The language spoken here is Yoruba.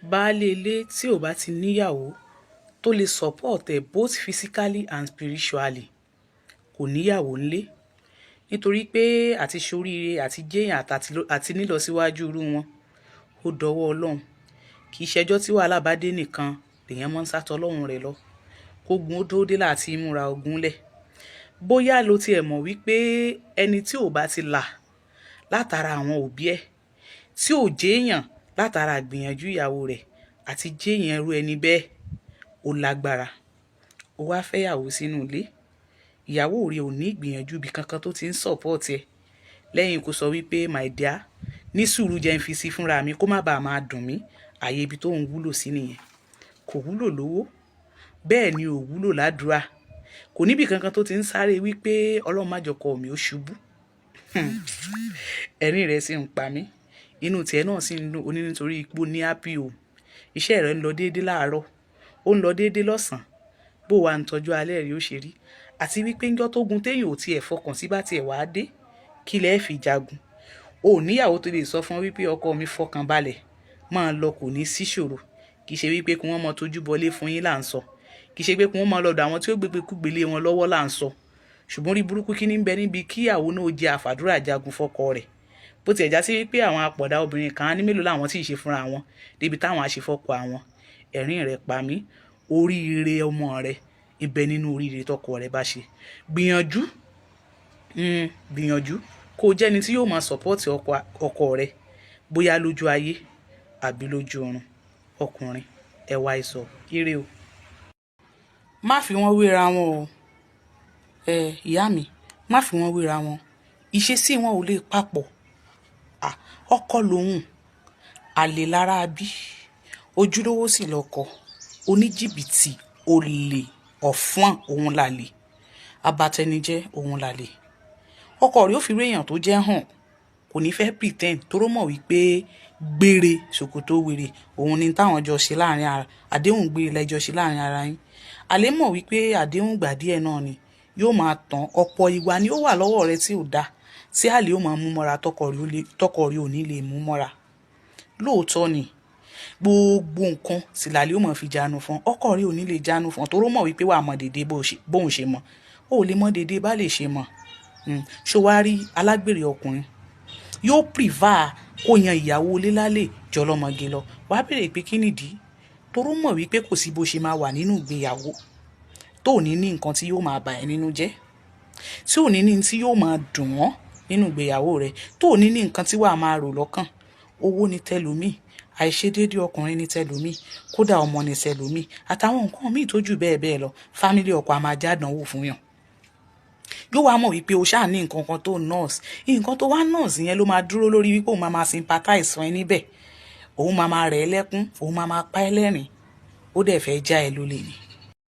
Baálé ilé tí ò bá ti níyàwó tó lè support ẹ̀ both physically and spiritually kò níyàwó ńlé, nítorí pé àti ṣoríire àti jéèyàn àti nílọsíwájú irú wọn, ó dọwọ́ Ọlọ́run. Kì í ṣẹjọ́ tí wàhálà bá dé nìkan lèèyàn máa ń sá tọ Ọlọ́run rẹ̀ lọ. Kógun ó tó dé láti múra ogun lẹ̀. Bóyá lo tiẹ̀ mọ̀ wípé ẹni tí ò bá ti là látara àwọn òbí ẹ̀, tí ò jéèyàn látara ìgbìyànjú ìyàwó rẹ̀, àti jéèyàn irú ẹni bẹ́ẹ̀, ó lágbára. Ó wá fẹ́yàwó sínú ilé, ìyàwó rẹ̀ ò ní ìgbìyànjú ibi kankan tó ti ń support ẹ lẹ́yìn kó sọ wípé, "My dear, ní sùúrù, jẹ́ ń fi sí fúnra mi kó má bàa máa dùn mí." Àyè ibi tó ń wúlò sí nìyẹn. Kò wúlò lówó, bẹ́ẹ̀ ni ò wúlò ládùúrà. Kò níbì kankan tó ti ń sáré wípé Ọlọ́run má jọkọ mi ó ṣubú. Ẹ̀rín rẹ̀ sì ń pa mí, inú tiẹ̀ náà sì ń dùn oní nítorí ipò ní happy home. Iṣẹ́ rẹ̀ ń lọ déédé láàárọ̀, ó ń lọ déédé lọ́sàn-án, bó wà ń tọ́jú alẹ́ rí ó ṣe rí, àti wípé ńjọ́ tó gun téèyàn ò tiẹ̀ fọkàn sí bá tiẹ̀ wá dé, kí lẹ́ẹ̀ fi jagun? O ò níyàwó tó lè sọ fún wípé, "Ọkọ mi, fọkàn balẹ̀, máa lọ, kò ní síṣòro." Kì í ṣe wípé kí wọ́n mọ tójú bọlé fún yín là ń sọ, kì í ṣe pé kí wọ́n mọ lọ́dọ̀ àwọn tí ó gbégbé kúgbélé wọn lọ́wọ́ là ń sọ. Ṣùgbọ́n rí burúkú, kí ní bẹ níbi kíyàwó náà jẹ́ àfàdúrà jagun fọ́kọ rẹ̀? Bó tiẹ̀ já sí wípé àwọn apọ̀dà obìnrin kan ní mélòó làwọn tí ì ṣe fúnra wọn débi táwọn àṣefọ́kọ àwọn. Ẹ̀rín rẹ̀ pa mí. Oríire ọmọ rẹ̀ ibẹ̀ nínú oríire tọkọ rẹ̀ bá ṣe. Gbìyànjú, gbìyànjú kó o jẹ́ni tí yóò máa support ọkọ rẹ̀, bóyá lójú ayé àbí lójú ọ̀run. Ọkùnrin, ẹ wá ìsọ ire o. Má fi wọ́n wéra wọn o. Ẹ ìyá mi, má fi wọ́n wéra wọn. Ìṣesí wọn ò lè papọ̀. Ọkọ lòun, àlè lára bí ojúlówó sì lọkọ, oníjìbìtì, olè, ọ̀fọ́n òun làlè, abatẹnijẹ́ òun làlè. Ọkọ rẹ̀ ó fi rí èèyàn tó jẹ́ hàn, kò ní fẹ́ pretend, toró mọ̀ wípé gbére ṣòkòtò wèrè òun ni táwọn jọ ṣe láàrin ara. Àdéhùn gbére lẹ́jọ́ ṣe láàrin ara yín. Àlè mọ̀ wípé àdéhùn gbà díẹ̀ náà ni yóò máa tán. Ọ̀pọ̀ ìwà ni ó wà lọ́wọ́ rẹ tí ò dáa tí àlè ó máa mú mọ́ra, tọkọ rẹ̀ ò ní lè mú mọ́ra. Lóòótọ́ ni, gbogbo nǹkan sì làlẹ́ ó máa fi jánu fún ọkọ rẹ̀, ò ní lè jánu fún, toró mọ̀ wípé wàá mọ̀ dédé bóun ṣe mọ̀. Ó lè mọ̀ dédé bá lè ṣe mọ̀. Ṣó wá rí alágbèrè ọkùnrin, yóò prefer kó yan ìyàwó ilé lálẹ́ jọlọ́mọge lọ. Wàá béèrè pé kí nìdí? Toró mọ̀ wípé kò sí bó ṣe máa wà nínú ìgbéyàwó tó ní ní nǹkan tí yóò máa bà ẹ́ nínú jẹ́, tí ò ní ní tí yóò máa dùn wọ́n nínú ìgbéyàwó rẹ̀, tó ní ní nǹkan tí wàá máa rò lọ́kàn. Owó ni tẹlòmíì, àìṣedéédé ọkùnrin ní tẹlòmíì, kódà ọmọ ní tẹlòmíì, àtàwọn nǹkan míì tó jù bẹ́ẹ̀ bẹ́ẹ̀ lọ. Family ọkọ a máa jádánwò fún yàn. Yóò wá mọ̀ wípé o ṣáà ní nǹkan kan tó nurse. Nǹkan tó wá nurse yẹn ló máa dúró lórí wípé òun máa máa sympathize fún ẹ níbẹ̀, òun máa máa rẹ̀ ẹ́ lẹ́kún, òun máa máa pa ẹ́ lẹ́rìn. Ó dẹ̀ fẹ́ já ẹ lólè ni.